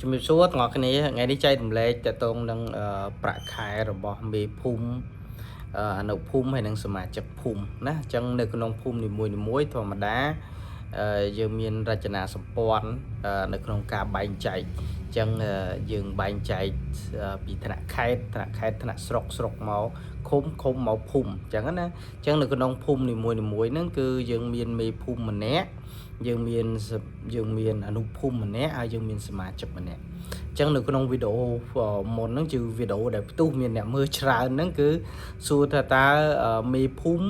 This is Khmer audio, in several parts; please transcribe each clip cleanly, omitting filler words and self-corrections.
ជំរាបសួរទាំងអស់គ្នាថ្ងៃនេះចែករំលែកតកតងនឹងប្រាក់ខែរបស់មេភូមិអនុភូមិហើយនិងសមាជិកភូមិណាអញ្ចឹងនៅក្នុងភូមិនីមួយៗធម្មតាយើងមានរចនាសម្ព័ន្ធនៅក្នុងការបែងចែកអញ្ចឹងយើងបែងចែកពីថ្នាក់ខេត្តថ្នាក់ខេត្តថ្នាក់ស្រុកស្រុកមកឃុំឃុំមកភូមិអញ្ចឹងណាអញ្ចឹងនៅក្នុងភូមិនីមួយៗហ្នឹងគឺយើងមានមេភូមិម្នាក់យើងមានយើងមានអនុភូមិម្នាក់ហើយយើងមានសមាជិកម្នាក់អញ្ចឹងនៅក្នុងវីដេអូមុនហ្នឹងជាវីដេអូដែលផ្ទុះមានអ្នកមើលច្រើនហ្នឹងគឺសួរថាតើមេភូមិ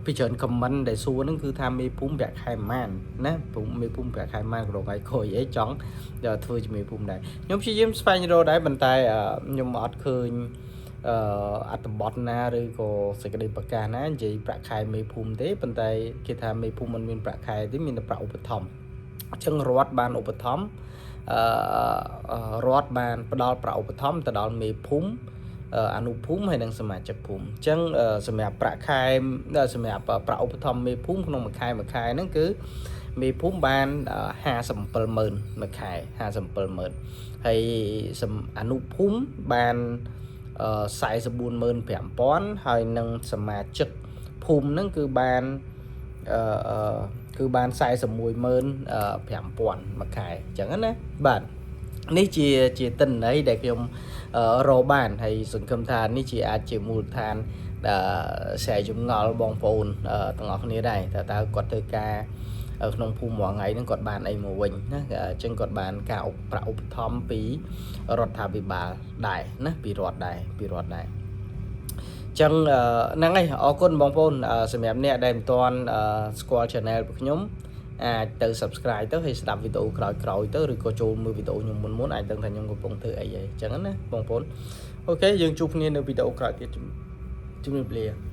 ពីច្រើន comment ដែលសួរហ្នឹងគឺថាមេភូមិប្រាក់ខែប៉ុន្មានណាភូមិមេភូមិប្រាក់ខែប៉ុន្មានក្នុងថ្ងៃក្រោយអីចង់ធ្វើជាមេភូមិដែរខ្ញុំព្យាយាមស្វែងរកដែរប៉ុន្តែខ្ញុំអត់ឃើញអត្ថបទណាឬក៏សេចក្តីប្រកាសណានិយាយប្រាក់ខែមេភូមិទេប៉ុន្តែគេថាមេភូមិមិនមានប្រាក់ខែទេមានតែប្រាក់ឧបត្ថម្ភអញ្ចឹងរដ្ឋបានឧបត្ថម្ភរដ្ឋបានផ្ដល់ប្រាក់ឧបត្ថម្ភទៅដល់មេភូមិអនុភូមិហើយនិងសមាជិកភូមិអញ្ចឹងសម្រាប់ប្រាក់ខែសម្រាប់ប្រាក់ឧបត្ថម្ភមេភូមិក្នុងមួយខែមួយខែហ្នឹងគឺមេភូមិបាន57,000មួយខែ57,000ហើយអនុភូមិបាន445,000ហើយនឹងសមាជិកភូមិហ្នឹងគឺបានអឺគឺបាន415,000មួយខែអញ្ចឹងណាបាទនេះជាជាទិន្នន័យដែលខ្ញុំរកបានហើយសង្ឃឹមថានេះជាអាចជាមូលដ្ឋានដែលស្រែចម្ងល់បងប្អូនទាំងអស់គ្នាដែរតើតើគាត់ធ្វើការក្នុងភូមិមួយថ្ងៃហ្នឹងគាត់បានអីមកវិញណាអញ្ចឹងគាត់បានការប្រាក់ឧបត្ថម្ភពីរដ្ឋាភិបាលដែរណាពីរដ្ឋដែរពីរដ្ឋដែរចឹងហ្នឹងហើយអរគុណបងប្អូនសម្រាប់អ្នកដែលមិនទាន់ស្គាល់ channel របស់ខ្ញុំអាចទៅ subscribe ទៅហើយស្ដាប់វីដេអូក្រោយៗទៅឬក៏ចូលមើលវីដេអូខ្ញុំមុនមុនអាចដឹងថាខ្ញុំកំពុងធ្វើអីហើយអញ្ចឹងណាបងប្អូន OK យើងជួបគ្នានៅវីដេអូក្រោយទៀតជំរាបលា។